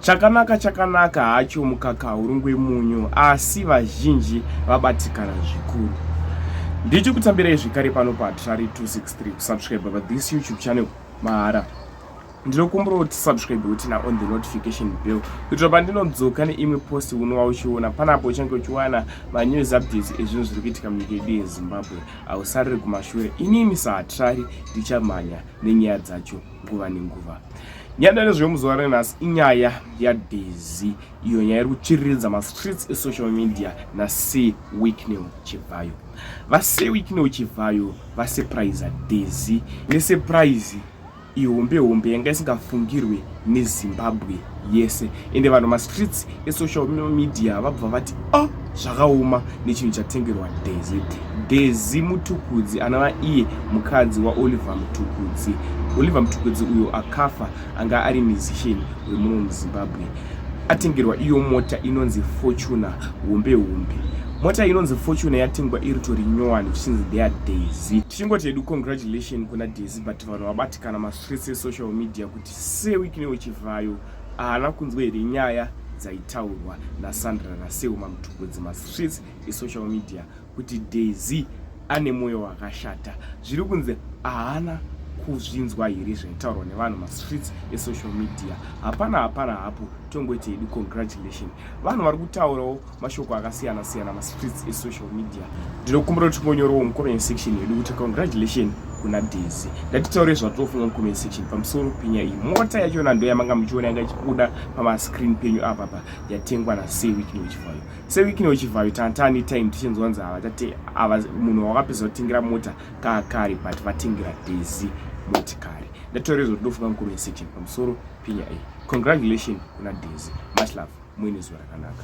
Chakanaka chakanaka hacho mukaka haurungwe munyu asi vazhinji vabatikana zvikuru. Ndichikutambirai zvekare pano paTrari 263 kusubscribe pa this YouTube channel mahara. Ndinokumbira kuti subscribe kuti na on the notification bell kuitira pandinodzoka neimwe post unova uchiona panapo uchange uchiwana manews updates ezvinhu zviri kuitika munyika yedu yeZimbabwe. Hausariri kumashure. Inini saHatrari ndichamhanya nenyaya dzacho nguva nenguva. Nyaya nezvemuzuva renhasi inyaya yaDaisy, iyo nyaya iri kutsviriridza mastreets esocial media naSir Wicknell Chivhayo. VaSir Wicknell Chivhayo vasurprise Daisy nesurprise ihombe hombe yanga isingafungirwe neZimbabwe yese, ende vanhu mastreets esocial media vabva vati a oh, zvakaoma nechinhu chatengerwa Daisy. Daisy Mutukudzi anova iye mukadzi waOliver Mutukudzi. Oliver Mutukudzi uyo akafa anga ari musician wemuno muZimbabwe, atengerwa iyo mota inonzi Fortuner hombe hombe. Mota inonzi Fortuner yatengwa iri tori nyowani zvichinzi ndeya Daisy. Tichingoti hedu congratulation kuna Daisy, but vanhu vabatikana mastreets esocial media kuti Sir Wicknell Chivhayo haana kunzwa here nyaya dzaitaurwa naSandra naSeuma Mutukudzi mastreets esocial media kuti Daisy ane mwoyo wakashata. Zviri kunzi haana kuzvinzwa here zvaitaurwa nevanhu mastreets esocial media? Hapana hapana hapo, tongoti hedu congratulation. Vanhu vari kutaurawo mashoko akasiyana siyana mastreets esocial media. Ndinokumbira kuti tingonyorawo mucomment section yedu kuti congratulation kuna Daisy. Ngatitaure zvatinofunga mucomment section pamusoro penyaya iyi. Mota yachona ndo yamanga muchiona yanga ichibuda pamascreen penyu apapa, yatengwa naSir Wicknell Chivhayo. Sir Wicknell Chivhayo tantani time tichinzwa nzi ava munhu wakapedza kutengera mota kakare, but vatengera Daisy motikari. Ndataure zvatinofunga mucomment section pamusoro penyaya iyi. Congratulation kuna Daisy, much love, muine zuva rakanaka.